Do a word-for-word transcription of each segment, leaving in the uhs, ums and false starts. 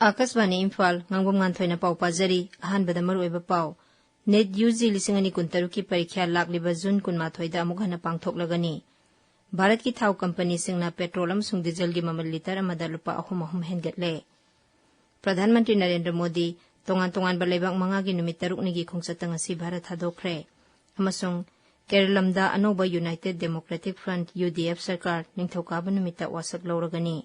ꯑꯥꯀꯥꯁꯕꯥꯅꯤ ꯏꯝꯐꯥꯜ, ꯉꯥꯡꯕꯝ ꯉꯥꯟꯊꯣꯏꯅ ꯄꯥꯎ ꯄꯥꯖꯔꯤ꯫ ꯑꯍꯥꯟꯕꯗ ꯃꯔꯨꯑꯣꯏꯕ ꯄꯥꯎ꯫ ꯅꯦꯠ ꯌꯨ ꯖꯤ ꯂꯤꯁꯤꯡ ꯑꯅꯤ ꯀꯨꯟꯇꯔꯨꯛꯀꯤ ꯄꯔꯤꯈ꯭ꯌꯥ ꯂꯥꯛꯂꯤꯕ ꯖꯨꯟ ꯀꯨꯟꯃꯥꯊꯣꯏꯗ ꯑꯃꯨꯛ ꯍꯟꯅ ꯄꯥꯡꯊꯣꯛꯂꯒꯅꯤ꯫ ꯚꯥꯔꯠꯀꯤ ꯊꯥꯎ ꯀꯝꯄꯅꯤꯁꯤꯡꯅ ꯄꯦꯇ꯭ꯔꯣꯜ ꯑꯃꯁꯨꯡ ꯗꯤꯖꯜꯒꯤ ꯃꯃꯜ ꯂꯤꯇꯔ ꯑꯃꯗ ꯂꯨꯄꯥ ꯑꯍꯨꯝ ꯑꯍꯨꯝ ꯍꯦꯟꯒꯠꯂꯦ꯫ ꯄ꯭ꯔꯙꯥꯟ ꯃꯟꯇ꯭ꯔꯤ ꯅꯔꯦꯟꯗ꯭ꯔ ꯃꯣꯗꯤ ꯇꯣꯉꯥꯟ ꯇꯣꯉꯥꯟꯕ ꯂꯩꯕꯥꯛ ꯃꯉꯥꯒꯤ ꯅꯨꯃꯤꯠ ꯇꯔꯨꯛꯅꯤꯒꯤ ꯈꯣꯡꯆꯠꯇ ꯉꯁꯤ ꯚꯥꯔꯠ ꯊꯥꯗꯣꯛꯈ꯭ꯔꯦ꯫ ꯑꯃꯁꯨꯡ ꯀꯦꯔꯂꯝꯗ ꯑꯅꯧꯕ united democratic front, U D F, ꯁꯔꯀꯥꯔ ꯅꯤꯡꯊꯧꯀꯥꯕ ꯅꯨꯃꯤꯠꯇ ꯋꯥꯁꯛ ꯂꯧꯔꯒꯅꯤ꯫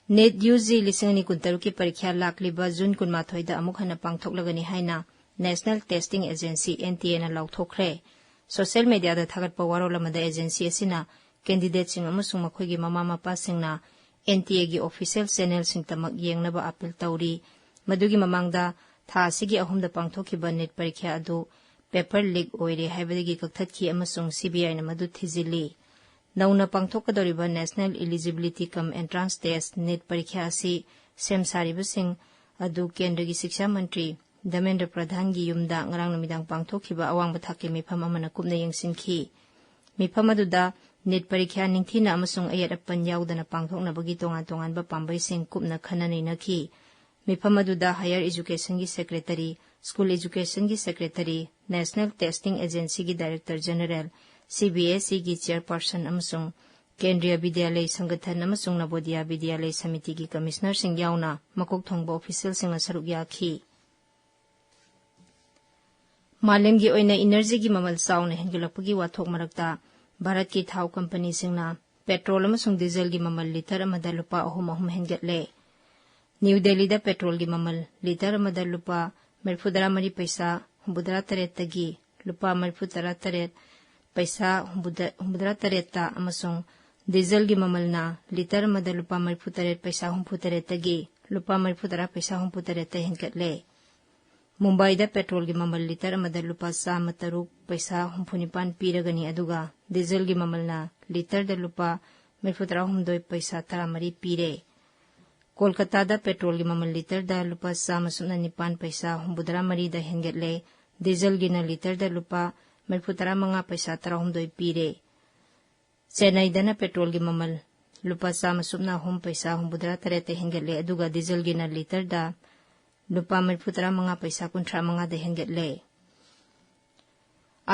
ꯅꯦꯠ ꯌꯨ ꯖꯤ ꯂꯤꯁꯤꯡ ꯑꯅꯤ ꯀꯨꯟꯇꯔꯨꯛꯀꯤ ꯄꯔꯤꯈ꯭ꯌꯥ ꯂꯥꯛꯂꯤꯕ ꯖꯨꯟ ꯀꯨꯟꯃꯥꯊꯣꯏꯗ ꯑꯃꯨꯛ ꯍꯟꯅ ꯄꯥꯡꯊꯣꯛꯂꯒꯅꯤ ꯍꯥꯏꯅ national testing agency, N T A ꯂꯥꯎꯊꯣꯛꯈ꯭ꯔꯦ꯫ ꯁꯣꯁꯤꯌꯦꯜ ꯃꯤꯗꯤꯌꯥꯗ ꯊꯥꯒꯠꯄ ꯋꯥꯔꯣꯜ ꯑꯃꯗ ꯑꯦꯖꯦꯟꯁꯤ ꯑꯁꯤꯅ ꯀꯦꯟꯗꯤꯗꯦꯠꯁꯤꯡ ꯑꯃꯁꯨꯡ ꯃꯈꯣꯏꯒꯤ ꯃꯃꯥ ꯃꯄꯥꯁꯤꯡꯅ ꯑꯦꯟ ꯇꯤ ꯑꯦꯒꯤ ꯑꯣꯐꯤꯁꯤꯌꯦꯜ ꯆꯦꯅꯦꯜꯁꯤꯡꯇꯃꯛ ꯌꯦꯡꯅꯕ ꯑꯥꯄꯤꯜ ꯇꯧꯔꯤ꯫ ꯃꯗꯨꯒꯤ ꯃꯃꯥꯡꯗ ꯊꯥ ꯑꯁꯤꯒꯤ ꯑꯍꯨꯝꯗ ꯄꯥꯡꯊꯣꯛꯈꯤꯕ ꯅꯦꯠ ꯄꯔꯤꯈ꯭ꯌꯥ ꯑꯗꯨ ꯄꯦꯄꯔ ꯂꯤꯛ ꯑꯣꯏꯔꯦ ꯍꯥꯏꯕꯗꯒꯤ ꯀꯛꯊꯠꯈꯤ ꯑꯃꯁꯨꯡ ꯁꯤ ꯕꯤ ꯑꯥꯏꯅ ꯃꯗꯨ ꯊꯤꯖꯤꯜꯂꯤ꯫ ꯅꯧꯅ ꯄꯥꯡꯊꯣꯛꯀꯗꯧꯔꯤꯕ ꯅꯦꯁꯅꯦꯜ ꯏꯂꯤꯖꯤꯕꯤꯂꯤꯇꯤ ꯀꯝ ꯑꯦꯟꯇ꯭ꯔꯥꯟꯁ ꯇꯦꯁ, ꯅꯦꯠ ꯄꯔꯤꯈ꯭ꯌꯥ ꯑꯁꯤ ꯁꯦꯝ ꯁꯥꯔꯤꯕꯁꯤꯡ ꯑꯗꯨ ꯀꯦꯟꯗ꯭ꯔꯒꯤ ꯁꯤꯛꯁꯥ ꯃꯟꯇ꯭ꯔꯤ ꯙꯔꯃꯦꯟꯗ꯭ꯔ ꯄ꯭ꯔꯙꯥꯟꯒꯤ ꯌꯨꯝꯗ ꯉꯔꯥꯡ ꯅꯨꯃꯤꯗꯥꯡ ꯄꯥꯡꯊꯣꯛꯈꯤꯕ ꯑꯋꯥꯡꯕ ꯊꯥꯛꯀꯤ ꯃꯤꯐꯝ ꯑꯃꯅ ꯀꯨꯞꯅ ꯌꯦꯡꯁꯤꯟꯈꯤ꯫ ꯃꯤꯐꯝ ꯑꯗꯨꯗ ꯅꯦꯠ ꯄꯔꯤꯈ꯭ꯌꯥ ꯅꯤꯡꯊꯤꯅ ꯑꯃꯁꯨꯡ ꯑꯌꯦꯠ ꯑꯄꯟ ꯌꯥꯎꯗꯅ ꯄꯥꯡꯊꯣꯛꯅꯕꯒꯤ ꯇꯣꯉꯥꯟ ꯇꯣꯉꯥꯟꯕ ꯄꯥꯝꯕꯩꯁꯤꯡ ꯀꯨꯞꯅ ꯈꯟꯅ ꯅꯩꯅꯈꯤ꯫ ꯃꯤꯐꯝ ꯑꯗꯨꯗ ꯍꯥꯌꯔ ꯑꯦꯖꯨꯀꯦꯁꯟꯒꯤ ꯁꯦꯀ꯭ꯔꯦꯇꯔꯤ, ꯁ꯭ꯀꯨꯜ ꯑꯦꯖꯨꯀꯦꯁꯟꯒꯤ ꯁꯦꯀ꯭ꯔꯦꯇꯔꯤ, ꯅꯦꯁꯅꯦꯜ ꯇꯦꯁꯇꯤꯡ ꯑꯦꯖꯦꯟꯁꯤꯒꯤ director general, C B S ꯏꯒꯤ ꯆꯦꯌꯔꯄꯔꯁꯟ ꯑꯃꯁꯨꯡ ꯀꯦꯟꯗ꯭ꯔꯤꯌ ꯕꯤꯗ꯭ꯌꯥꯂꯌ ꯁꯪꯒꯊꯟ ꯑꯃꯁꯨꯡ ꯅꯕꯣꯗꯤꯌꯥ ꯕꯤꯗ꯭ꯌꯥꯂꯌ ꯁꯃꯤꯇꯤꯒꯤ ꯀꯃꯤꯁꯅꯔꯁꯤꯡ ꯌꯥꯎꯅ ꯃꯀꯣꯛ ꯊꯣꯡꯕ ꯑꯣꯐꯤꯁꯤꯌꯦꯜꯁꯤꯡꯅ ꯁꯔꯨꯛ ꯌꯥꯈꯤ꯫ ꯃꯥꯂꯦꯝꯒꯤ ꯑꯣꯏꯅ ꯏꯅꯔꯖꯤꯒꯤ ꯃꯃꯜ ꯆꯥꯎꯅ ꯍꯦꯟꯒꯠꯂꯛꯄꯒꯤ ꯋꯥꯊꯣꯛ ꯃꯔꯛꯇ ꯚꯥꯔꯠꯀꯤ ꯊꯥꯎ ꯀꯝꯄꯅꯤꯁꯤꯡꯅ ꯄꯦꯇ꯭ꯔꯣꯜ ꯑꯃꯁꯨꯡ ꯗꯤꯖꯜꯒꯤ ꯃꯃꯜ ꯂꯤꯇꯔ ꯑꯃꯗ ꯂꯨꯄꯥ ꯑꯍꯨꯝ ꯑꯍꯨꯝ ꯍꯦꯟꯒꯠꯂꯦ꯫ ꯅ꯭ꯌꯨ ꯗꯦꯜꯂꯤꯗ ꯄꯦꯇ꯭ꯔꯣꯜꯒꯤ ꯃꯃꯜ ꯂꯤꯇꯔ ꯑꯃꯗ ꯂꯨꯄꯥ ꯃꯔꯤꯐꯨꯇꯔꯥ ꯃꯔꯤ ꯄꯩꯁꯥ ꯍꯨꯝꯐꯨꯇꯔꯥ ꯇꯔꯦꯠꯇꯒꯤ ꯂꯨꯄꯥ ꯃꯔꯤꯐꯨꯇꯔꯥ ꯇꯔꯦꯠ ꯄꯩꯁꯥ ꯍꯨꯝꯐꯨꯇꯔꯥ ꯇꯔꯦꯠꯇ ꯑꯃꯁꯨꯡ ꯗꯤꯖꯜꯒꯤ ꯃꯃꯜꯅ ꯂꯤꯇꯔ ꯑꯃꯗ ꯂꯨꯄꯥ ꯃꯔꯤꯐꯨꯇꯔꯦꯠ ꯄꯩꯁꯥ ꯍꯨꯝꯐꯨꯇꯔꯦꯠꯇꯒꯤ ꯂꯨꯄꯥ ꯃꯔꯤꯐꯨꯇꯔꯥ ꯄꯩꯁꯥ ꯍꯨꯝꯐꯨꯇꯔꯦꯠꯇ ꯍꯦꯟꯒꯠꯂꯦ꯫ ꯃꯨꯝꯕꯥꯏꯗ ꯄꯦꯇ꯭ꯔꯣꯜꯒꯤ ꯃꯃꯜ ꯂꯤꯇꯔ ꯑꯃꯗ ꯂꯨꯄꯥ ꯆꯥꯝꯃ ꯇꯔꯨꯛ ꯄꯩꯁꯥ ꯍꯨꯝꯐꯨꯅꯤꯄꯥꯟ ꯄꯤꯔꯒꯅꯤ, ꯑꯗꯨꯒ ꯗꯤꯖꯜꯒꯤ ꯃꯃꯜꯅ ꯂꯤꯇꯔꯗ ꯂꯨꯄꯥ ꯃꯔꯤꯐꯨꯇꯔꯥꯍꯨꯝꯗꯣꯏ ꯄꯩꯁꯥ ꯇꯔꯥꯃꯔꯤ ꯄꯤꯔꯦ꯫ ꯀꯣꯜꯀꯇꯥꯗ ꯄꯦꯇ꯭ꯔꯣꯜꯒꯤ ꯃꯃꯜ ꯂꯤꯇꯔꯗ ꯂꯨꯄꯥ ꯆꯥꯝꯃ ꯁꯨꯞꯅ ꯅꯤꯄꯥꯟ ꯄꯩꯁꯥ ꯍꯨꯝꯐꯨꯇꯔꯥ ꯃꯔꯤꯗ ꯍꯦꯟꯒꯠꯂꯦ꯫ ꯗꯤꯖꯜꯒꯤꯅ ꯂꯤꯇꯔꯗ ꯂꯨꯄꯥ ꯃꯔꯤꯐꯨ ꯇꯔꯥ ꯃꯉꯥ ꯄꯩꯁꯥ ꯇꯔꯥꯍꯨꯝꯗꯣꯏ ꯄꯤꯔꯦ꯫ ꯆꯦꯟꯅꯩꯗꯅ ꯄꯦꯇ꯭ꯔꯣꯜꯒꯤ ꯃꯃꯜ ꯂꯨꯄꯥ ꯆꯥꯝꯃ ꯁꯨꯞꯅ ꯑꯍꯨꯝ ꯄꯩꯁꯥ ꯍꯨꯝꯐꯨꯇꯔꯥ ꯇꯔꯦꯠꯇ ꯍꯦꯟꯒꯠꯂꯦ, ꯑꯗꯨꯒ ꯗꯤꯖꯜꯒꯤꯅ ꯂꯤꯇꯔꯗ ꯂꯨꯄꯥ ꯃꯔꯤꯐꯨ ꯇꯔꯥ ꯃꯉꯥ ꯄꯩꯁꯥ ꯀꯨꯟꯊ꯭ꯔꯥ ꯃꯉꯥꯗ ꯍꯦꯟꯒꯠꯂꯦ꯫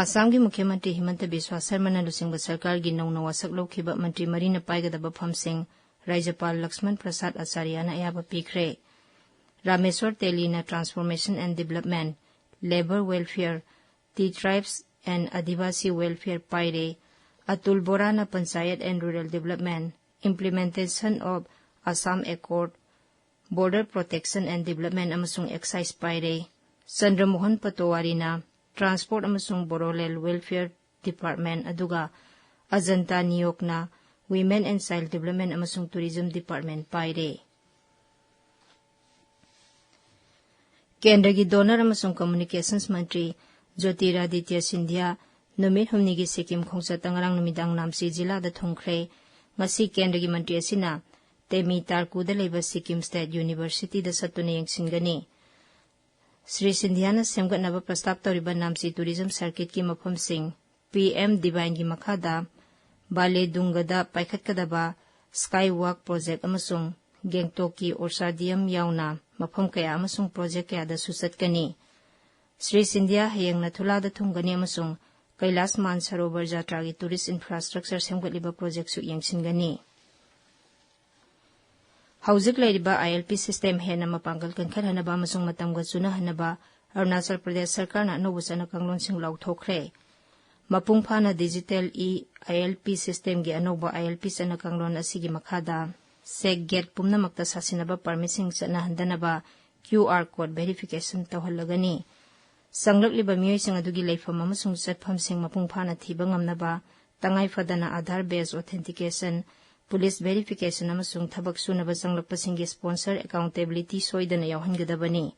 ꯑꯁꯥꯝꯒꯤ ꯃꯨꯈ꯭ꯌ ꯃꯟꯇ꯭ꯔꯤ ꯍꯤꯃꯟꯇ ꯕꯤꯁ꯭ꯋꯥ ꯁꯔꯃꯅ ꯂꯨꯆꯤꯡꯕ ꯁꯔꯀꯥꯔꯒꯤ ꯅꯧꯅ ꯋꯥꯁꯛ ꯂꯧꯈꯤꯕ ꯃꯟꯇ꯭ꯔꯤ ꯃꯔꯤꯅ ꯄꯥꯏꯒꯗꯕ ꯐꯝꯁꯤꯡ ꯔꯥꯖ꯭ꯌꯄꯥꯜ ꯂꯛꯁꯃꯟ ꯄ꯭ꯔꯁꯥꯗ ꯑꯆꯥꯔꯌꯅ ꯑꯌꯥꯕ ꯄꯤꯈ꯭ꯔꯦ꯫ ꯔꯥꯃꯦꯁ꯭ꯋꯔ ꯇꯦꯂꯤꯅ Transformation and Development, Labour Welfare, Tea Tribes and Adivasi Welfare ꯄꯥꯏꯔꯦ꯫ Atul ꯕꯣꯔꯥꯅ Panchayat and Rural Development, Implementation of Assam Accord, Border Protection and Development ꯑꯃꯁꯨꯡ Excise ꯄꯥꯏꯔꯦ꯫ ꯆꯟꯗ꯭ꯔꯃꯣꯍꯟ ꯄꯇꯣꯋꯥꯔꯤꯅ Transport ꯑꯃꯁꯨꯡ Bodoland Welfare Department, ꯑꯗꯨꯒ Ajanta ꯅꯤꯌꯣꯛꯅ Women and Child Development ꯑꯃꯁꯨꯡ Tourism Department ꯄꯥꯏꯔꯦ꯫ ꯀꯦꯟꯗ꯭ꯔꯒꯤ donor ꯑꯃꯁꯨꯡ communications ꯃꯟꯇ꯭ꯔꯤ ꯖ꯭ꯌꯣꯇꯤꯔꯥꯗꯤꯇ꯭ꯌ ꯁꯤꯟꯙꯤꯌꯥ ꯅꯨꯃꯤꯠ ꯍꯨꯝꯅꯤꯒꯤ ꯁꯤꯛꯀꯤꯝ ꯈꯣꯡꯆꯠꯇ ꯉꯔꯥꯡ ꯅꯨꯃꯤꯗꯥꯡ ꯅꯥꯝꯆꯤ ꯖꯤꯂꯥꯗ ꯊꯨꯡꯈ꯭ꯔꯦ꯫ ꯉꯁꯤ ꯀꯦꯟꯗ꯭ꯔꯒꯤ ꯃꯟꯇ꯭ꯔꯤ ꯑꯁꯤꯅ ꯇꯦꯃꯤ ꯇꯥꯔꯀꯨꯗ ꯂꯩꯕ ꯁꯤꯛꯀꯤꯝ ꯁ꯭ꯇꯦꯠ ꯌꯨꯅꯤꯚꯔꯁꯤꯇꯤꯗ ꯆꯠꯇꯨꯅ ꯌꯦꯡꯁꯤꯟꯒꯅꯤ꯫ ꯁ꯭ꯔꯤ ꯁꯤꯟꯙꯤꯌꯥꯅ ꯁꯦꯝꯒꯠꯅꯕ ꯄ꯭ꯔꯁꯇꯥꯞ ꯇꯧꯔꯤꯕ ꯅꯥꯝꯆꯤ ꯇꯨꯔꯤꯖꯝ ꯁꯔꯀꯤꯠꯀꯤ ꯃꯐꯝꯁꯤꯡ ꯄꯤ ꯑꯦꯝ ꯗꯤꯕꯥꯏꯟꯒꯤ ꯃꯈꯥꯗ ꯕꯥꯂꯦꯗꯨꯡꯒꯗ ꯄꯥꯏꯈꯠꯀꯗꯕ ꯁ꯭ꯀꯥꯏ ꯋꯥꯛ ꯄ꯭ꯔꯣꯖꯦꯛ ꯑꯃꯁꯨꯡ ꯒꯦꯡꯇꯣꯛꯀꯤ ꯑꯣꯔꯆꯥꯔꯗꯤꯌꯝ ꯌꯥꯎꯅ ꯃꯐꯝ ꯀꯌꯥ ꯑꯃꯁꯨꯡ ꯄ꯭ꯔꯣꯖꯦꯛ ꯀꯌꯥꯗꯁꯨ ꯆꯠꯀꯅꯤ꯫ ꯁ꯭ꯔꯤ ꯁꯤꯟꯙꯤꯌꯥ ꯍꯌꯦꯡ ꯅꯊꯨꯂꯥꯗ ꯊꯨꯡꯒꯅꯤ ꯑꯃꯁꯨꯡ ꯀꯩꯂꯥꯁ ꯃꯥꯟꯁꯔꯣꯕꯔ ꯖꯥꯇ꯭ꯔꯥꯒꯤ ꯇꯨꯔꯤꯁ ꯏꯟꯐ꯭ꯔꯥꯁ꯭ꯇ꯭ꯔꯛꯆꯔ ꯁꯦꯝꯒꯠꯂꯤꯕ ꯄ꯭ꯔꯣꯖꯦꯛꯁꯨ ꯌꯦꯡꯁꯤꯟꯒꯅꯤ꯫ ꯍꯧꯖꯤꯛ ꯂꯩꯔꯤꯕ ꯑꯥꯏ ꯑꯦꯜ ꯄꯤ ꯁꯤꯁꯇꯦꯝ ꯍꯦꯟꯅ ꯃꯄꯥꯡꯒꯜ ꯀꯟꯈꯠꯍꯟꯅꯕ ꯑꯃꯁꯨꯡ ꯃꯇꯝꯒ ꯆꯨꯅꯍꯟꯅꯕ ꯑꯔꯨꯅꯥꯆꯜ ꯄ꯭ꯔꯗꯦꯁ ꯁꯔꯀꯥꯔꯅ ꯑꯅꯧꯕ ꯆꯠꯅ ꯀꯥꯡꯂꯣꯟꯁꯤꯡ ꯂꯥꯎꯊꯣꯛꯈ꯭ꯔꯦ꯫ ꯃꯄꯨꯡ ꯐꯥꯅ ꯗꯤꯖꯤꯇꯦꯜ ꯏ ꯑꯥꯏ ꯑꯦꯜ ꯄꯤ ꯁꯤꯁꯇꯦꯝꯒꯤ ꯑꯅꯧꯕ ꯑꯥꯏ ꯑꯦꯜ ꯄꯤ ꯆꯠꯅ ꯀꯥꯡꯂꯣꯟ ꯑꯁꯤꯒꯤ ꯃꯈꯥꯗ ꯆꯦꯛ ꯒꯦꯠ ꯄꯨꯝꯅꯃꯛꯇ ꯁꯥꯁꯤꯟꯅꯕ ꯄꯥꯔꯃꯤꯠꯁꯤꯡ ꯆꯠꯅꯍꯟꯗꯅꯕ ꯀ꯭ꯌꯨ ꯑꯥꯔ ꯀꯣꯗ ꯚꯦꯔꯤꯐꯤꯀꯦꯁꯟ ꯇꯧꯍꯜꯂꯒꯅꯤ꯫ ꯆꯪꯂꯛꯂꯤꯕ ꯃꯤꯑꯣꯏꯁꯤꯡ ꯑꯗꯨꯒꯤ ꯂꯩꯐꯝ ꯑꯃꯁꯨꯡ ꯆꯠꯐꯝꯁꯤꯡ ꯃꯄꯨꯡ ꯐꯥꯅ ꯊꯤꯕ ꯉꯝꯅꯕ ꯇꯉꯥꯏ ꯐꯗꯅ ꯑꯥꯙꯥꯔ ꯕꯦꯁ ꯑꯣꯊꯦꯟꯇꯤꯀꯦꯁꯟ, ꯄꯨꯂꯤꯁ ꯚꯦꯔꯤꯐꯤꯀꯦꯁꯟ ꯑꯃꯁꯨꯡ ꯊꯕꯛ ꯁꯨꯅꯕ ꯆꯪꯂꯛꯄꯁꯤꯡꯒꯤ ꯁ꯭ꯄꯣꯟꯁꯔ ꯑꯦꯀꯥꯎꯟꯇꯦꯕꯤꯂꯤꯇꯤ ꯁꯣꯏꯗꯅ ꯌꯥꯎꯍꯟꯒꯗꯕꯅꯤ꯫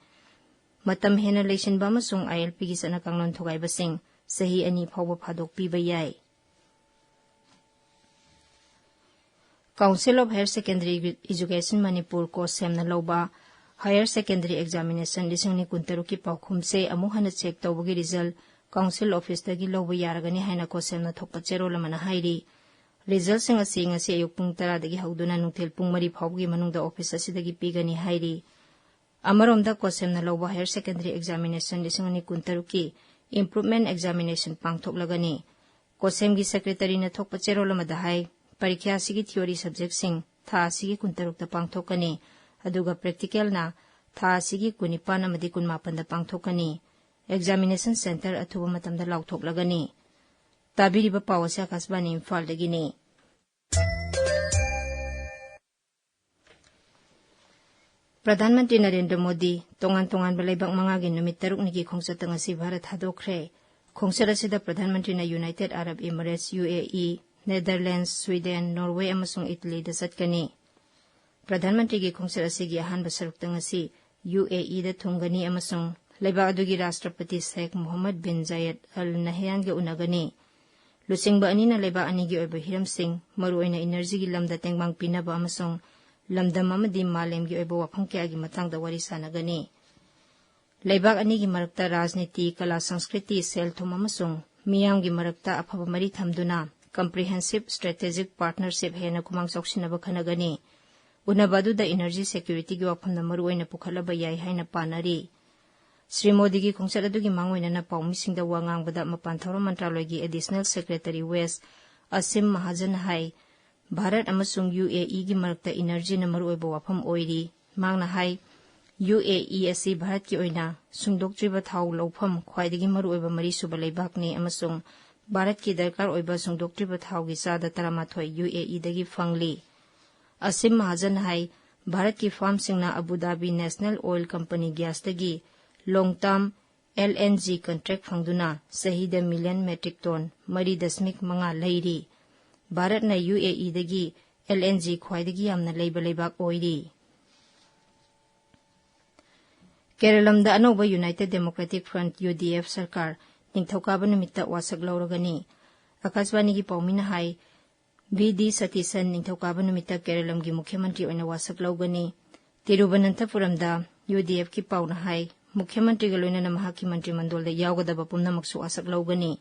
ꯃꯇꯝ ꯍꯦꯟꯅ ꯂꯩꯁꯤꯟꯕ ꯑꯃꯁꯨꯡ ꯑꯥꯏ ꯑꯦꯜ ꯄꯤꯒꯤ ꯆꯠꯅ ꯀꯥꯡꯂꯣꯟ ꯊꯨꯒꯥꯏꯕꯁꯤꯡ ꯆꯍꯤ ꯑꯅꯤ ꯐꯥꯎꯕ ꯐꯥꯗꯣꯛꯄꯤꯕ ꯌꯥꯏ꯫ Council of Higher Secondary Education Manipur, ꯀꯣꯁꯦꯝꯅ ꯂꯧꯕ ꯍꯥꯌꯔ ꯁꯦꯀꯦꯟꯗꯔꯤ ꯑꯦꯛꯖꯥꯃꯤꯅꯦꯁꯟ ꯂꯤꯁꯤꯡ ꯑꯅꯤ ꯀꯨꯟꯇꯔꯨꯛꯀꯤ ꯄꯥꯎꯈꯨꯝ ꯆꯦ ꯑꯃꯨꯛ ꯍꯟꯅ ꯆꯦꯛ ꯇꯧꯕꯒꯤ ꯔꯤꯖꯜ ꯀꯥꯎꯟꯁꯤꯜ ꯑꯣꯐꯤꯁꯇꯒꯤ ꯂꯧꯕ ꯌꯥꯔꯒꯅꯤ ꯍꯥꯏꯅ ꯀꯣꯁꯦꯝꯅ ꯊꯣꯛꯄ ꯆꯦꯔꯣꯜ ꯑꯃꯅ ꯍꯥꯏꯔꯤ꯫ ꯔꯤꯖꯜꯁꯤꯡ ꯑꯁꯤ ꯉꯁꯤ ꯑꯌꯨꯛ ꯄꯨꯡ ꯇꯔꯥꯗꯒꯤ ꯍꯧꯗꯨꯅ ꯅꯨꯡꯊꯤꯜ ꯄꯨꯡ ꯃꯔꯤ ꯐꯥꯎꯕꯒꯤ ꯃꯅꯨꯡꯗ ꯑꯣꯐꯤꯁ ꯑꯁꯤꯗꯒꯤ ꯄꯤꯒꯅꯤ ꯍꯥꯏꯔꯤ꯫ ꯑꯃꯔꯣꯝꯗ ꯀꯣꯁꯦꯝꯅ ꯂꯧꯕ ꯍꯥꯌꯔ ꯁꯦꯀꯦꯟꯗꯔꯤ ꯑꯦꯛꯖꯥꯃꯤꯅꯦꯁꯟ ꯂꯤꯁꯤꯡ ꯑꯅꯤ ꯀꯨꯟꯇꯔꯨꯛꯀꯤ ꯏꯝꯄ꯭ꯔꯨꯚꯃꯦꯟ ꯑꯦꯛꯖꯥꯃꯤꯅꯦꯁꯟ ꯄꯥꯡꯊꯣꯛꯂꯒꯅꯤ꯫ ꯀꯣꯁꯦꯝꯒꯤ ꯁꯦꯀ꯭ꯔꯦꯇꯔꯤꯅ ꯊꯣꯛꯄ ꯆꯦꯔꯣꯜ ꯑꯃꯗ ꯍꯥꯏ, ꯄꯔꯤꯈ꯭ꯌꯥ ꯑꯁꯤꯒꯤ ꯊꯤꯑꯣꯔꯤ ꯁꯕꯖꯦꯛꯁꯤꯡ ꯊꯥ ꯑꯁꯤꯒꯤ ꯀꯨꯟꯇꯔꯨꯛꯇ ꯄꯥꯡꯊꯣꯛꯀꯅꯤ, ꯑꯗꯨꯒ ꯄ꯭ꯔꯦꯛꯇꯤꯀꯦꯜꯅ ꯊꯥ ꯑꯁꯤꯒꯤ ꯀꯨꯟꯅꯤꯄꯥꯟ ꯑꯃꯗꯤ ꯀꯨꯟꯃꯥꯄꯟꯗ ꯄꯥꯡꯊꯣꯛꯀꯅꯤ꯫ ꯑꯦꯛꯖꯥꯃꯤꯅꯦꯁꯟ ꯁꯦꯟꯇꯔ ꯑꯊꯨꯕ ꯃꯇꯝꯗ ꯂꯥꯎꯊꯣꯛꯂꯒꯅꯤ꯫ ꯇꯥꯕꯤꯔꯤꯕ ꯄꯥꯎ ꯑꯁꯤ ꯑꯥꯀꯥꯁꯕꯥꯅꯤ ꯏꯝꯐꯥꯜꯗꯒꯤꯅꯤ꯫ ꯄ꯭ꯔꯙꯥꯟ ꯃꯟꯇ꯭ꯔꯤ ꯅꯔꯦꯟꯗ꯭ꯔ ꯃꯣꯗꯤ ꯇꯣꯉꯥꯟ ꯇꯣꯉꯥꯟꯕ ꯂꯩꯕꯥꯛ ꯃꯉꯥꯒꯤ ꯅꯨꯃꯤꯠ ꯇꯔꯨꯛꯅꯤꯒꯤ ꯈꯣꯡꯆꯠꯇ ꯉꯁꯤ ꯚꯥꯔꯠ ꯊꯥꯗꯣꯛꯈ꯭ꯔꯦ꯫ ꯈꯣꯡꯆꯠ ꯑꯁꯤꯗ ꯄ꯭ꯔꯙꯥꯟ ꯃꯟꯇ꯭ꯔꯤꯅ ꯌꯨꯅꯥꯏꯇꯦꯗ ꯑꯔꯕ ꯏꯃꯤꯔꯦꯠꯁ, ꯌꯨ ꯑꯦ ꯏ, ꯅꯦꯗꯔꯂꯦꯟꯗꯁ, ꯁ꯭ꯋꯤꯗꯦꯟ, ꯅꯣꯔꯋꯦ ꯑꯃꯁꯨꯡ ꯏꯇꯂꯤꯗ ꯆꯠꯀꯅꯤ꯫ ꯄ꯭ꯔꯙꯥꯟ ꯃꯟꯇ꯭ꯔꯤꯒꯤ ꯈꯣꯡꯆꯠ ꯑꯁꯤꯒꯤ ꯑꯍꯥꯟꯕ ꯁꯔꯨꯛꯇ ꯉꯁꯤ ꯌꯨ ꯑꯦ ꯏꯗ ꯊꯨꯡꯒꯅꯤ ꯑꯃꯁꯨꯡ ꯂꯩꯕꯥꯛ ꯑꯗꯨꯒꯤ ꯔꯥꯁꯇ꯭ꯔꯄꯇꯤ ꯁꯦꯈ ꯃꯣꯍꯝꯃꯗ ꯕꯤꯟ ꯖꯥꯌꯦꯗ ꯑꯜ ꯅꯍꯌꯥꯟꯒ ꯎꯅꯒꯅꯤ꯫ ꯂꯨꯆꯤꯡꯕ ꯑꯅꯤꯅ ꯂꯩꯕꯥꯛ ꯑꯅꯤꯒꯤ ꯑꯣꯏꯕ ꯍꯤꯔꯝꯁꯤꯡ, ꯃꯔꯨꯑꯣꯏꯅ ꯏꯅꯔꯖꯤꯒꯤ ꯂꯝꯗ ꯇꯦꯡꯕꯥꯡ ꯄꯤꯅꯕ ꯑꯃꯁꯨꯡ ꯂꯝꯗꯝ ꯑꯃꯗꯤ ꯃꯥꯂꯦꯝꯒꯤ ꯑꯣꯏꯕ ꯋꯥꯐꯝ ꯀꯌꯥꯒꯤ ꯃꯇꯥꯡꯗ ꯋꯥꯔꯤ ꯁꯥꯟꯅꯒꯅꯤ꯫ ꯂꯩꯕꯥꯛ ꯑꯅꯤꯒꯤ ꯃꯔꯛꯇ ꯔꯥꯖꯅꯤꯇꯤ, ꯀꯂꯥ, ꯁꯪꯁꯀ꯭ꯔꯤꯇꯤ, ꯁꯦꯜ-ꯊꯨꯝ ꯑꯃꯁꯨꯡ ꯃꯤꯌꯥꯝꯒꯤ ꯃꯔꯛꯇ ꯑꯐꯕ ꯃꯔꯤ ꯊꯝꯗꯨꯅ comprehensive strategic partnership ꯍꯦꯟꯅ ꯈꯨꯃꯥꯡ ꯆꯥꯎꯁꯤꯟꯅꯕ ꯈꯟꯅꯒꯅꯤ꯫ ꯎꯅꯕ ꯑꯗꯨꯗ ꯏꯅꯔꯖꯤ ꯁꯦꯀ꯭ꯌꯨꯔꯤꯇꯤꯒꯤ ꯋꯥꯐꯝꯗ ꯃꯔꯨꯑꯣꯏꯅ ꯄꯨꯈꯠꯂꯕ ꯌꯥꯏ ꯍꯥꯏꯅ ꯄꯥꯅꯔꯤ꯫ ꯁ꯭ꯔꯤ ꯃꯣꯗꯤꯒꯤ ꯈꯣꯡꯆꯠ ꯑꯗꯨꯒꯤ ꯃꯥꯡꯑꯣꯏꯅꯅ ꯄꯥꯎꯃꯤꯁꯤꯡꯗ ꯋꯥ ꯉꯥꯡꯕꯗ ꯃꯄꯥꯟ ꯊꯧꯔꯝ ꯃꯟꯇ꯭ꯔꯥꯂꯣꯏꯒꯤ ꯑꯦꯗꯤꯁꯅꯦꯜ ꯁꯦꯀ꯭ꯔꯦꯇꯔꯤ ꯋꯦꯁ ꯑꯁꯤꯝ ꯃꯍꯥꯖꯟ ꯍꯥꯏ, ꯚꯥꯔꯠ ꯑꯃꯁꯨꯡ ꯌꯨ ꯑꯦ ꯏꯒꯤ ꯃꯔꯛꯇ ꯏꯅꯔꯖꯤꯅ ꯃꯔꯨꯑꯣꯏꯕ ꯋꯥꯐꯝ ꯑꯣꯏꯔꯤ꯫ ꯃꯍꯥꯛꯅ ꯍꯥꯏ, ꯌꯨ ꯑꯦ ꯏ ꯑꯁꯤ ꯚꯥꯔꯠꯀꯤ ꯑꯣꯏꯅ ꯁꯨꯡꯗꯣꯛꯇ꯭ꯔꯤꯕ ꯊꯥꯎ ꯂꯧꯐꯝ ꯈ꯭ꯋꯥꯏꯗꯒꯤ ꯃꯔꯨꯑꯣꯏꯕ ꯃꯔꯤꯁꯨꯕ ꯂꯩꯕꯥꯛꯅꯤ ꯑꯃꯁꯨꯡ ꯚꯥꯔꯠꯀꯤ ꯗꯔꯀꯥꯔ ꯑꯣꯏꯕ ꯁꯨꯡꯗꯣꯛꯇ꯭ꯔꯤꯕ ꯊꯥꯎꯒꯤ ꯆꯥꯗ ꯇꯔꯥꯃꯥꯊꯣꯏ ꯌꯨ ꯑꯦ ꯏꯗꯒꯤ ꯐꯪꯂꯤ꯫ ꯑꯁꯤꯝ ꯃꯍꯥꯖꯟ ꯍꯥꯏ, ꯚꯥꯔꯠꯀꯤ ꯐꯥꯔꯝꯁꯤꯡꯅ Abu Dhabi national oil company ꯒ꯭ꯌꯥꯁꯇꯒꯤ long term L N G contract ꯐꯪꯗꯨꯅ ꯆꯍꯤꯗ ꯃꯤꯂꯤꯌꯟ ꯃꯦꯇ꯭ꯔꯤꯛ ꯇꯣꯟ ꯃꯔꯤ ꯗꯁꯃꯤꯛ ꯃꯉꯥ ꯂꯩꯔꯤ꯫ ꯚꯥꯔꯠꯅ ꯌꯨ ꯑꯦ ꯏꯗꯒꯤ ꯑꯦꯜ ꯑꯦꯟ ꯖꯤ ꯈ꯭ꯋꯥꯏꯗꯒꯤ ꯌꯥꯝꯅ ꯂꯩꯕ ꯂꯩꯕꯥꯛ ꯑꯣꯏꯔꯤ꯫ ꯀꯦꯔꯂꯝꯗ ꯑꯅꯧꯕ united democratic front, U D F, ꯁꯔꯀꯥꯔ ꯅꯤꯡꯊꯧꯀꯥꯕ ꯅꯨꯃꯤꯠꯇ ꯋꯥꯁꯛ ꯂꯧꯔꯒꯅꯤ꯫ ꯑꯥꯀꯥꯁꯕꯥꯅꯤꯒꯤ ꯄꯥꯎꯃꯤꯅ ꯍꯥꯏ, ꯚꯤ ꯗꯤ ꯁꯇꯤꯁꯟ ꯅꯤꯡꯊꯧꯀꯥꯕ ꯅꯨꯃꯤꯠꯇ ꯀꯦꯔꯂꯝꯒꯤ ꯃꯨꯈ꯭ꯌ ꯃꯟꯇ꯭ꯔꯤ ꯑꯣꯏꯅ ꯋꯥꯁꯛ ꯂꯧꯒꯅꯤ꯫ ꯇꯤꯔꯨꯕꯅꯟꯊꯄꯨꯔꯝꯗ ꯌꯨ ꯗꯤ ꯑꯦꯐꯀꯤ ꯄꯥꯎꯅ ꯍꯥꯏ, ꯃꯨꯈ꯭ꯌ ꯃꯟꯇ꯭ꯔꯤꯒ ꯂꯣꯏꯅꯅ ꯃꯍꯥꯛꯀꯤ ꯃꯟꯇ꯭ꯔꯤ ꯃꯟꯗꯣꯜꯗ ꯌꯥꯎꯒꯗꯕ ꯄꯨꯝꯅꯃꯛꯁꯨ ꯋꯥꯁꯛ ꯂꯧꯒꯅꯤ꯫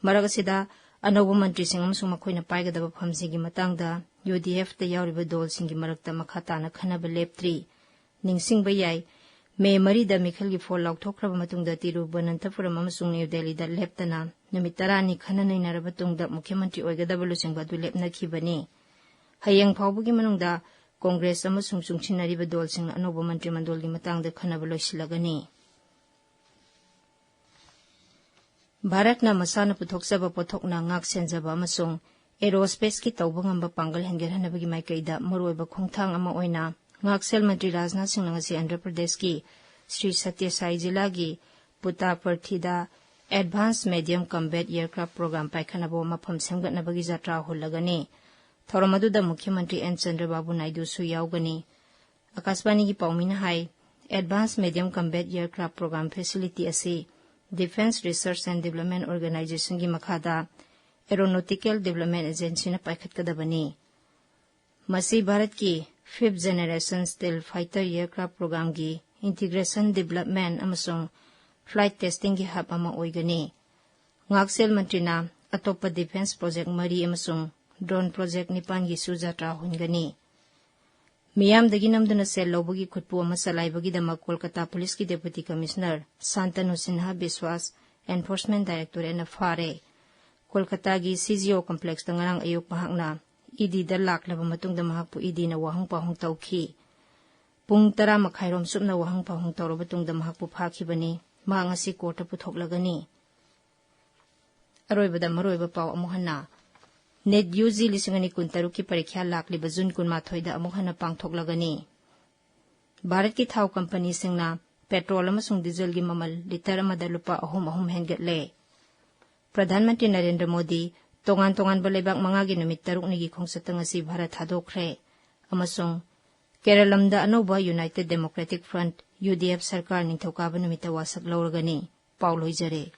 ꯃꯔꯛ ꯑꯁꯤꯗ ꯑꯅꯧꯕ ꯃꯟꯇ꯭ꯔꯤꯁꯤꯡ ꯑꯃꯁꯨꯡ ꯃꯈꯣꯏꯅ ꯄꯥꯏꯒꯗꯕ ꯐꯝꯁꯤꯡꯒꯤ ꯃꯇꯥꯡꯗ ꯌꯨ ꯗꯤ ꯑꯦꯐꯇ ꯌꯥꯎꯔꯤꯕ ꯗꯣꯜꯁꯤꯡꯒꯤ ꯃꯔꯛꯇ ꯃꯈꯥ ꯇꯥꯅ ꯈꯟꯅꯕ ꯂꯦꯞꯇ꯭ꯔꯤ꯫ ꯅꯤꯡꯁꯤꯡꯕ ꯌꯥꯏ, ꯃꯦ ꯃꯔꯤꯗ ꯃꯤꯈꯜꯒꯤ ꯐꯣꯜ ꯂꯥꯎꯊꯣꯛꯈ꯭ꯔꯕ ꯃꯇꯨꯡꯗ ꯇꯤꯔꯨꯕꯅꯟꯊꯄꯨꯔꯝ ꯑꯃꯁꯨꯡ ꯅ꯭ꯌꯨ ꯗꯦꯜꯂꯤꯗ ꯂꯦꯞꯇꯅ ꯅꯨꯃꯤꯠ ꯇꯔꯥꯅꯤ ꯈꯟꯅ ꯅꯩꯅꯔꯕ ꯇꯨꯡꯗ ꯃꯨꯈ꯭ꯌ ꯃꯟꯇ꯭ꯔꯤ ꯑꯣꯏꯒꯗꯕ ꯂꯨꯆꯤꯡꯕ ꯑꯗꯨ ꯂꯦꯞꯅꯈꯤꯕꯅꯤ꯫ ꯍꯌꯦꯡ ꯐꯥꯎꯕꯒꯤ ꯃꯅꯨꯡꯗ ꯀꯣꯡꯒ꯭ꯔꯦꯁ ꯑꯃꯁꯨꯡ ꯆꯨꯡꯁꯤꯟꯅꯔꯤꯕ ꯗꯣꯜꯁꯤꯡꯅ ꯑꯅꯧꯕ ꯃꯟꯇ꯭ꯔꯤ ꯃꯟꯗꯣꯜꯒꯤ ꯃꯇꯥꯡꯗ ꯈꯟꯅꯕ ꯂꯣꯏꯁꯤꯜꯂꯒꯅꯤ꯫ ꯚꯥꯔꯠꯅ ꯃꯁꯥꯅ ꯄꯨꯊꯣꯛꯆꯕ ꯄꯣꯠꯊꯣꯛꯅ ꯉꯥꯛ ꯁꯦꯟꯖꯕ ꯑꯃꯁꯨꯡ aerospaceꯀꯤ ꯇꯧꯕ ꯉꯝꯕ ꯄꯥꯡꯒꯜ ꯍꯦꯟꯒꯠꯍꯟꯅꯕꯒꯤ ꯃꯥꯏꯀꯩꯗ ꯃꯔꯨꯑꯣꯏꯕ ꯈꯣꯡꯊꯥꯡ ꯑꯃ ꯑꯣꯏꯅ ꯉꯥꯛꯁꯦꯜ ꯃꯟꯇ꯭ꯔꯤ ꯔꯥꯖꯅꯥꯊ ꯁꯤꯡꯅ ꯉꯁꯤ ꯑꯟꯙ꯭ꯔ ꯄ꯭ꯔꯗꯦꯁꯀꯤ ꯁ꯭ꯔꯤ ꯁꯇ꯭ꯌꯁꯥꯏ ꯖꯤꯂꯥꯒꯤ ꯄꯨꯇꯥꯄꯔꯊꯤꯗ Advanced Medium Combat Aircraft Program ꯄꯥꯏꯈꯠꯅꯕ ꯃꯐꯝ ꯁꯦꯝꯒꯠꯅꯕꯒꯤ ꯖꯇ꯭ꯔꯥ ꯍꯨꯜꯂꯒꯅꯤ꯫ ꯊꯧꯔꯝ ꯑꯗꯨꯗ ꯃꯨꯈ꯭ꯌ ꯃꯟꯇ꯭ꯔꯤ ꯑꯦꯟ ꯆꯟꯗ꯭ꯔꯕꯥꯕꯨ ꯅꯥꯏꯗꯨꯁꯨ ꯌꯥꯎꯒꯅꯤ꯫ ꯑꯀꯥꯁꯕꯥꯅꯤꯒꯤ ꯄꯥꯎꯃꯤꯅ ꯍꯥꯏ, Advanced Medium Combat Aircraft Program facility ꯑꯁꯤ Defence Research and Development Organizationꯒꯤ ꯃꯈꯥꯗ Aeronautical Development Agencyꯅ ꯄꯥꯏꯈꯠꯀꯗꯕꯅꯤ꯫ ꯃꯁꯤ ꯚꯥꯔꯠꯀꯤ fifth generation stealth fighter aircraft programꯒꯤ integration development ꯑꯃꯁꯨꯡ flight testingꯒꯤ hub ꯑꯃ ꯑꯣꯏꯒꯅꯤ꯫ ꯉꯥꯛꯁꯦꯜ ꯃꯟꯇ꯭ꯔꯤꯅ ꯑꯇꯣꯞꯄ defence project ꯃꯔꯤ ꯑꯃꯁꯨꯡ drone project ꯅꯤꯄꯥꯟꯒꯤꯁꯨ ꯖꯇ꯭ꯔꯥ ꯍꯨꯟꯒꯅꯤ꯫ ꯃꯤꯌꯥꯝꯗꯒꯤ ꯅꯝꯗꯨꯅ ꯁꯦꯜ ꯂꯧꯕꯒꯤ ꯈꯨꯠꯄꯨ ꯑꯃ ꯆꯂꯥꯏꯕꯒꯤꯗꯃꯛ ꯀꯣꯜꯀꯇꯥ ꯄꯨꯂꯤꯁꯀꯤ Deputy Commissioner ꯁꯥꯟꯇꯅꯨ ꯁꯤꯟꯍꯥ ꯕꯤꯁ꯭ꯋꯥꯁ Enforcement Directorateꯅ ꯐꯥꯔꯦ꯫ ꯀꯣꯜꯀꯇꯥꯒꯤ C G O complexꯇ ꯉꯔꯥꯡ ꯑꯌꯨꯛ ꯃꯍꯥꯛꯅ ꯏ ꯗꯤꯗ ꯂꯥꯛꯂꯕ ꯃꯇꯨꯡꯗ ꯃꯍꯥꯛꯄꯨ ꯏ ꯗꯤꯅ ꯋꯥꯍꯪ ꯄꯥꯎꯍꯪ ꯇꯧꯈꯤ꯫ ꯄꯨꯡ ꯇꯔꯥ ꯃꯈꯥꯏꯔꯣꯝ ꯆꯨꯞꯅ ꯋꯥꯍꯪ ꯄꯥꯎꯍꯪ ꯇꯧꯔꯕ ꯇꯨꯡꯗ ꯃꯍꯥꯛꯄꯨ ꯐꯥꯈꯤꯕꯅꯤ꯫ ꯃꯍꯥꯛ ꯉꯁꯤ ꯀꯣꯔꯠꯇ ꯄꯨꯊꯣꯛꯂꯒꯅꯤ꯫ ꯑꯔꯣꯏꯕꯗ ꯃꯔꯨꯑꯣꯏꯕ ꯄꯥꯎ ꯑꯃꯨꯛ ꯍꯟꯅ꯫ ꯅꯦꯠ ꯌꯨ ꯖꯤ ꯂꯤꯁꯤꯡ ꯑꯅꯤ ꯀꯨꯟꯇꯔꯨꯛꯀꯤ ꯄꯔꯤꯈ꯭ꯌꯥ ꯂꯥꯛꯂꯤꯕ ꯖꯨꯟ ꯀꯨꯟꯃꯥꯊꯣꯏꯗ ꯑꯃꯨꯛ ꯍꯟꯅ ꯄꯥꯡꯊꯣꯛꯂꯒꯅꯤ꯫ ꯚꯥꯔꯠꯀꯤ ꯊꯥꯎ ꯀꯝꯄꯅꯤꯁꯤꯡꯅ ꯄꯦꯇ꯭ꯔꯣꯜ ꯑꯃꯁꯨꯡ ꯗꯤꯖꯜꯒꯤ ꯃꯃꯜ ꯂꯤꯇꯔ ꯑꯃꯗ ꯂꯨꯄꯥ ꯑꯍꯨꯝ ꯑꯍꯨꯝ ꯍꯦꯟꯒꯠꯂꯦ꯫ ꯄ꯭ꯔꯙꯥꯟ ꯃꯟꯇ꯭ꯔꯤ ꯅꯔꯦꯟꯗ꯭ꯔ ꯃꯣꯗꯤ ꯇꯣꯉꯥꯟ ꯇꯣꯉꯥꯟꯕ ꯂꯩꯕꯥꯛ ꯃꯉꯥꯒꯤ ꯅꯨꯃꯤꯠ ꯇꯔꯨꯛꯅꯤꯒꯤ ꯈꯣꯡꯆꯠꯇ ꯉꯁꯤ ꯚꯥꯔꯠ ꯊꯥꯗꯣꯛꯈ꯭ꯔꯦ꯫ ꯑꯃꯁꯨꯡ ꯀꯦꯔꯂꯝꯗ ꯑꯅꯧꯕ United Democratic Front, U D F, ꯁꯔꯀꯥꯔ ꯅꯤꯡꯊꯧꯀꯥꯕ ꯅꯨꯃꯤꯠꯇ ꯋꯥꯁꯛ ꯂꯧꯔꯒꯅꯤ꯫ ꯄꯥꯎ ꯂꯣꯏꯖꯔꯦ꯫